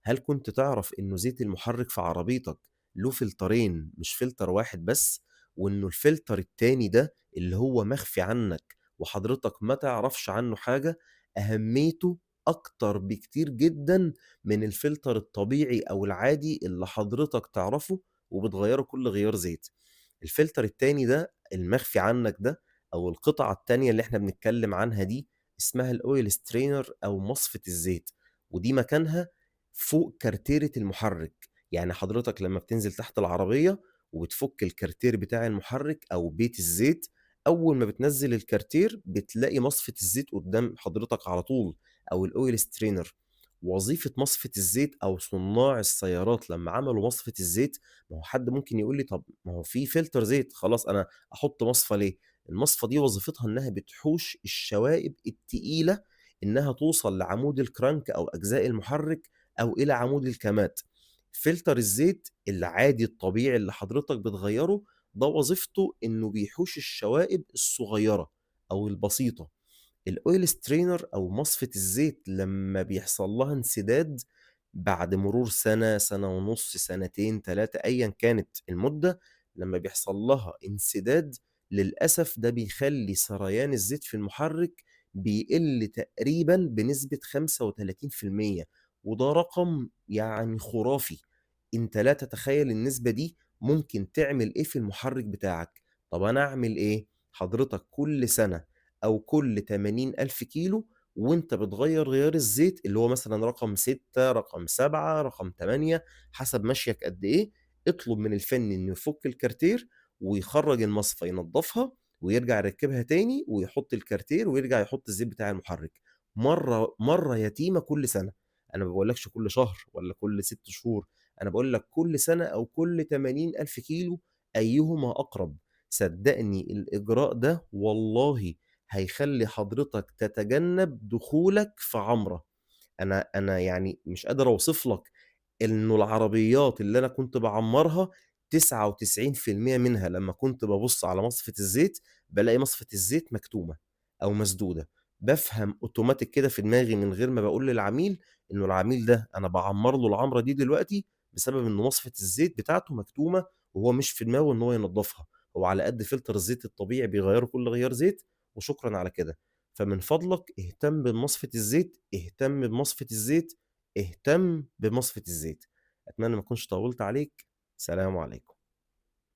هل كنت تعرف إنه زيت المحرك في عربيتك له فلترين مش فلتر واحد بس، وإنه الفلتر التاني ده اللي هو مخفي عنك وحضرتك ما تعرفش عنه حاجة، أهميته أكتر بكتير جدًا من الفلتر الطبيعي أو العادي اللي حضرتك تعرفه وبتغيّره كل غيار زيت. الفلتر التاني ده المخفي عنك ده أو القطعة التانية اللي إحنا بنتكلم عنها دي اسمها الoil strainer أو مصفة الزيت، ودي مكانها فوق كارتيرة المحرك. يعني حضرتك لمّا بتنزل تحت العربية وبتفك الكارتير بتاع المحرك أو بيت الزيت، أول ما بتنزل الكارتير بتلاقي مصفة الزيت قدام حضرتك على طول أو الoil strainer. وظيفة مصفة الزيت أو صناع السيارات لمّا عملوا مصفة الزيت، ما هو حد ممكن يقول لي طب ما هو في فلتر زيت، خلاص أنا أحط مصفى ليه؟ المصفى دي وظيفتها إنها بتحوش الشوائب التقيلة إنها توصل لعمود الكرنك أو أجزاء المحرك أو إلى عمود الكامات. فلتر الزيت العادي الطبيعي اللي حضرتك بتغيّره ده وظيفته إنه بيحوش الشوائب الصغيرة أو البسيطة. الoil strainer أو مصفة الزيت لمّا بيحصل لها انسداد بعد مرور سنة، سنة ونُص، سنتين، 3، أيًا كانت المدة، لمّا بيحصل لها انسداد للأسف ده بيخلّي سريان الزيت في المحرك بيقل تقريبًا بنسبة 35%، وده رقم يعني خرافي. أنت لا تتخيل النسبة دي ممكن تعمل إيه في المحرك بتاعك. طب أنا أعمل إيه؟ حضرتك كل سنة أو كل 80,000 كيلو وأنت بتغيّر غيار الزيت اللي هو مثلًا رقم 6، رقم 7، رقم 8، حسب مشيك قد إيه، اطلب من الفني إنه يفك الكارتير ويخرّج المصفى ينضّفها ويرجع يركّبها تاني ويحط الكارتير ويرجع يحط الزيت بتاع المحرك. مرّة مرّة يتيمة كل سنة. أنا ما باقولكش كل شهر ولا كل 6 شهور، أنا باقول لك كل سنة أو كل 80,000 كيلو، أيهما أقرب. صدّقني الإجراء ده والله هيخلّي حضرتك تتجنب دخولك في عَمْرة. أنا يعني مش قادر أوصف لك إنه العربيات اللي أنا كنت باعمّرها 99% منها لمّا كنت بابُص على مصفة الزيت، بالاقي مصفة الزيت مكتومة أو مسدودة. بافهم أوتوماتيك كده في دماغي من غير ما باقول للعميل إنه العميل ده أنا باعمّر له العمرة دي دلوقتي بسبب إن مصفة الزيت بتاعته مكتومة وهو مش في دماغه إن هو ينضّفها، هو على قد فلتر الزيت الطبيعي بيغيّره كل غيار زيت وشكرًا على كده. فمن فضلك اهتم بمصفة الزيت، اهتم بمصفة الزيت، اهتم بمصفة الزيت. أتمنى ما أكونش طوّلت عليك، سلام عليكم.